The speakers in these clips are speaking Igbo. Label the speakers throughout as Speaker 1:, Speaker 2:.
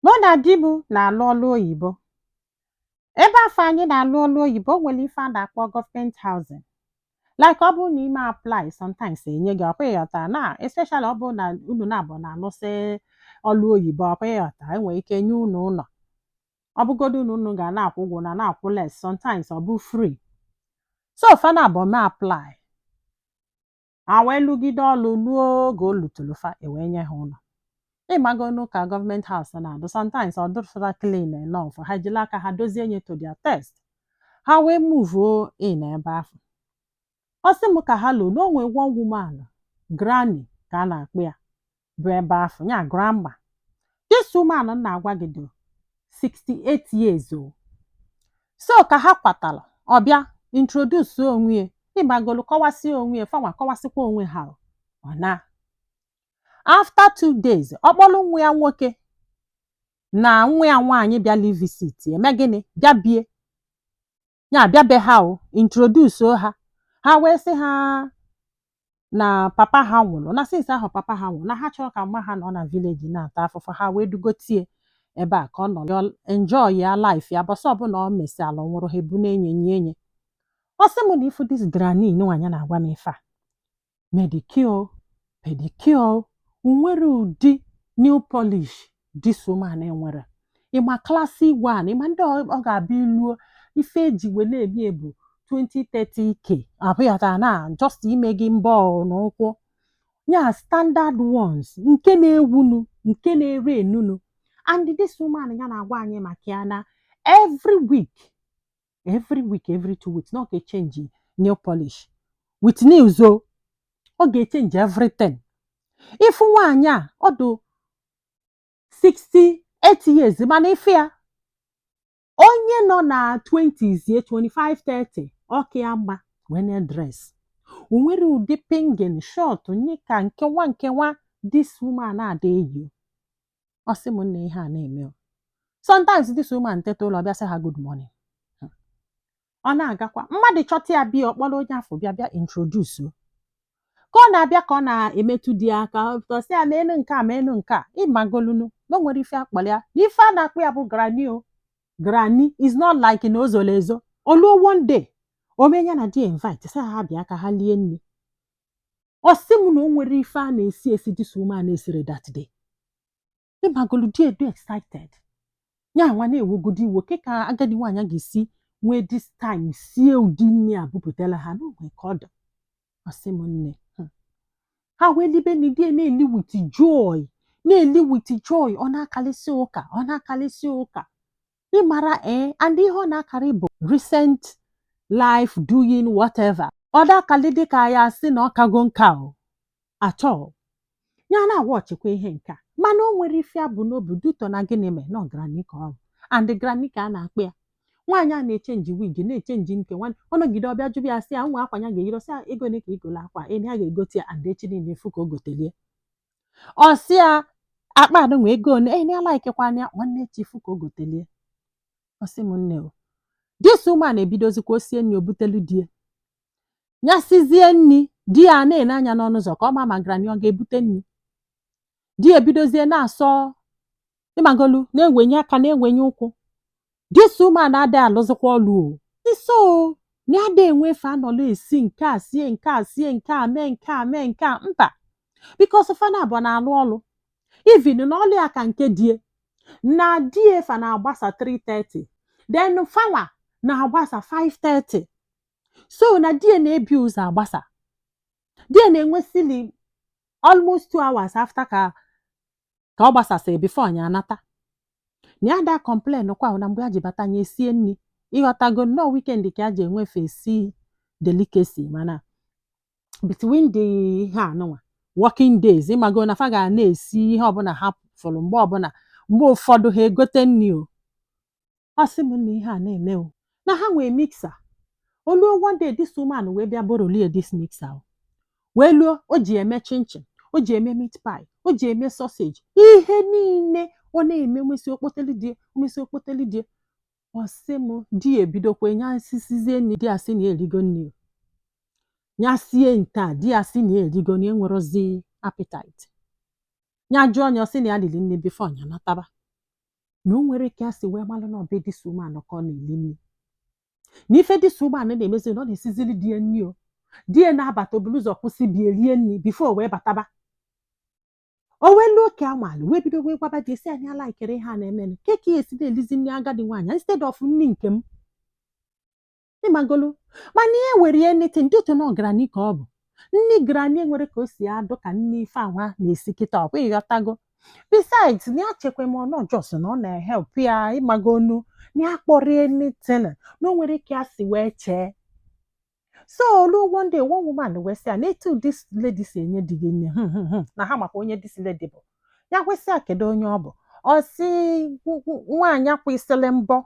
Speaker 1: Mụ na di m na-alụ ọlụ oyibo. Ebe afọ anyị na-alụ ọlụ oyibo, o nwere ife a na-akpọ government housing. Like ọ bụrụ na ime apply, sometimes enye gị ọkwa, ịghọta na, especially ọ bụrụ na unu na-abụ na-alụsị ọlụ oyibo, ọkwa ịghọta, enwere ike nye unu ụlọ. Ọ bụgodu na unu ga na-akwụ ụgwọ na na-akwụ less, sometimes ọ bụ free. So fa na abụọ mee apply, ha wee lụgide ọlụ luo oge o luturu fa, ewee nye ha ụlọ. Ịmagonu ka government house na-adụ, sometimes ọ dụrụfara clean enough, ha ejila aka ha dozie nye to their taste, ha wee move in ebe ahụ. Ọ sị m ka ha lụ na o nwee one woman, granny ka a na-akpọ ya, bụ ebe ahụ ya grandma. This woman m na-agwa gị dị 68 years o. So ka ha kwatara, ọ bịa introduce onwe ya, ịgbagolu, kọwasị onwe ya, fanwa kọwasịkwa onwe ha. Ọ na after 2 days, ọ kpọrọ nwa ya nwoke na nwa ya nwaanyị bịala visit. Eme gịnị? Bịa bie ya, bịa be ha o introduce ha. Ha wee sị ha na papa ha nwụrụ, na since ahụ papa ha nwụrụ, na ha chọrọ ka mma ha nọ na village na-ata afụfụ. Ha wee dugotie ebe a ka ọ nọ enjoy ya life ya. Bọsọ ọbụla ọ mesịalụ nwụrụ, ha ebu na-enye nye enye. Ọ sị m na ifu this granny nwaanyị na-agwa m ife a, manicure, pedicure, nwere ụdị nail polish this woman nwere, ịma classy one, ịma ndị ọ ga-abịa iluo ife eji wele eme bụ 20 30K abụghata na just ime gị mbọ n'ụkwụ ya, standard ones nke na-ewunu, nke na-ere enunu. And this woman ya na-agwa anyị maka ya na every week, every week, every 2 weeks na ọ ga-echange nail polish with nails o, ọ ga-echange everything. Ịfụ nwaanyị a, ọ dị 68 years, mana ife ya onye nọ na 20s ye, 25, 30, ọka ya mma wee na-dress. O nwere ụdị pingin short nye ka nkewa nkewa this woman ada eyi. Ọ sị m na ihe a na-eme o. Sometimes this woman teta ụlọ, bịa sị ha good morning. Ọ na-agakwa mmadụ chọta ya, bịa ọkpọrọ onye afọ, bịa bịa introduce o. Ka ọ na-abịa, ka ọ na-emetụ di ya aka, ọ sị ya meenụ nke a, meenụ nke a. Ịmagolunu na o nwere ife akpọrọ ya na ife a na-akpọ ya bụ granny o. Granny is not like na o zoro ezo. Oluo one day, o mee ya na di invite, sị ha bịa ka ha lie nri. Ọ sị m na o nwere ife a na-esi esi this woman esiri that day. Ịmagolu di edu excited ya, nwa na-ewugodi iwo ke ka agadi nwaanyị ga-esi nwee this time sie ụdị nri a bupụtara ha n'onwe ka ọ dị. Ọ sị m nne, ha wee libe na di na-eli with joy, na-eli with joy. Ọ na-akalịsị ụka, ọ na-akalịsị ụka, ịmara ee. And ihe ọ na-akarị bụ recent life doing whatever. Ọ na-akali dị ka ya sị na ọ kago nka o atọ ya na-awọchịkwa ihe nke a, mana o nwere ife abụ n'obi duto na gịnị mee na ọ granny ka ọ bụ. And granny ka a na-akpọ ya. Nwaanyị a na-echange wig, na-echange nke nwanne. Ọ nọgide, ọbịa jụbịa ya, sị ya nwa akwa ya ga-eyiri, sị ya ego ole ka igolo akwa eni, a ga-egote ya. And echi niile efu ka o gotelie. Ọ sị ya akpa anụnwa ego ole eni, alaikekwana ya. Nwanne echi efu ka o gotelie. Ọ sị m nne o, this woman ebidozikwa o sie nri, o butelu di ya. Ya sizie nri, di ya na-ene anya n'ọnụ ụzọ ka ọ ma ma granny ọ ga-ebute nri. Di ya ebidozie na-asọ, ịmagolu, na-ewenye aka, na-ewenye ụkwụ. This woman adịghị alụzikwa ọlụ o so na ada enwe efe anọlụ esi nke a, sie nke a, sie nke a, mee nke a, mee nke a, mba, because fana abụọ na-alụ ọlụ, even na ọlụ ya ka nke die na die. Fa na-agbasa 3:30, then fanwa na-agbasa 5:30. So na die na-ebi ụzọ agbasa, die na-enwesili almost 2 hours after ka ọ gbasasịrị before ya anata. Na ya da complain kwa na mgbe ya ji bata, ya esie nri, ịghọtago, nnọọ weekend ka ya ji enwefe esi delicacy, mana between the ihe anụnwa working days, ịmago na fa ga na-esi ihe ọbụla ha fụrụ mgbe ọbụla. Mgbe ụfọdụ ha egote nri o. Ọ sị m na ihe a na-eme o, na ha nwee mixer. Oluo one day, this woman wee bịa borrowlie this mixer o, wee luo o ji eme chinchin, o ji eme meat pie, o ji eme sausage, ihe niile ọ na-eme. Nwesị okpoteli die, nwesị okpoteli die. Ọ sị m di ya ebidokwa nya sisizie nri, di ya sị na ya erigo nri o. Ya sie nke a, di ya sị na ya erigo, na enwerozi appetite. Ya jụọ ya, ọ sị na ya riri nri before ya nataba. Na o nwere ka ya si wee malụ na ọbe this woman ka ọ na-eli nri, na ife this woman na-emezi, na ọ na-esizili di ya nri. O di ya na-abata, obulu ụzọ kwụsị bie rie nri before wee bataba. O wee luo ka amalụ wee bido wee gwaba di esi anyị alaikere ihe a na-emenụ ke ka ya esi na-elizi nri agadi nwaanyị instead of nri nke m, ịmagolu. Mana ihe were ya anything dị otu na ọgarani ka ọ bụ nni granny nwere ka o si adụ ka nni ife anwa na-esi kịta. Ọ bụ ịghọtago? Besides, na ya chekwa m ọnọ jos na ọ na-ehelp ya, ịmagonu, na ya kpọrọ anything na o nwere ka ya si wee chee. So olu one day, one woman wee sị ya na etu this lady si enye di gị nne, na ha makwa onye this lady bụ. Ya kwesị ya kedu onye ọ bụ. Ọ sị nwaanyị akwụsịrị mbọ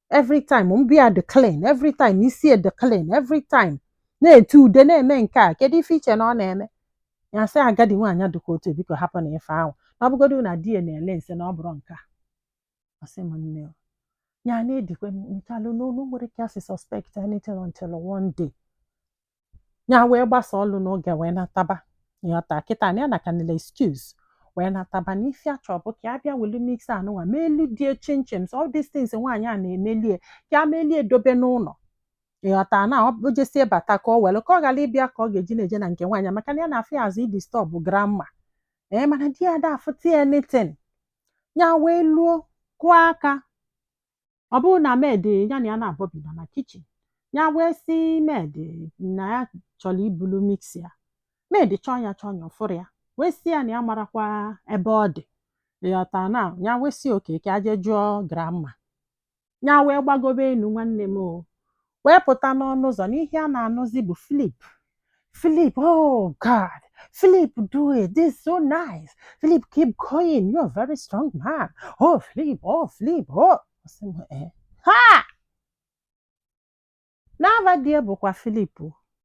Speaker 1: every time, mbịa dị clean every time, isi dị clean every time, na-ete ude, na-eme nke a. Kedu ife iche na ọ na-eme? Ya sị agadi nwaanyị dịka otu, biko hapụ na ife ahụ, na ọ bụgodu na di ya na-ele nsị na ọ bụrụ nke a. Ọ sị m nne o, ya na-edikwe nchalụ n'olu nwere ka ya si suspect anything until one day ya wee gbasa ọlụ n'oge wee nataba. Ịghọta kịta na ya na kanile excuse wee nataba na ife achọ bụ ka ya bịa welu mix anụnwa melu die chinchin. So all these things nwaanyị a na-emelie ka ya melie dobe n'ụlọ, ịghọta, na ọ jesie bata ka ọ welu ka ọ ghara ịbịa ka ọ ga-eji na-eje na nke nwaanyị, maka na ya na-afụ ya azụ idisturb grandma. Ee, mana di ya ada afụta ya anything. Ya wee luo kụọ aka, ọ bụrụ na maid ya na ya na-abọbi nọ na kitchen. Ya wee sị maid na ya chọrọ ibulu mix ya. Maid chọọ ya, chọọ ya, ọfụrụ ya, wee sị ya na ya marakwa ebe ọ dị, ịghọta? Na ya wee sị oke ka aje jụọ grandma. Ya wee gbagobe enu, nwanne m o, wee pụta n'ọnụ ụzọ n'ihe a na-anụzi bụ, "Philip, Philip, oh God, Philip, do it. This is so nice. Philip, keep going. You're a very strong man. Oh, Philip, oh, Philip, oh." Ọ sị m, "Eh, ha!" N'ava di ya bụkwa Philip o.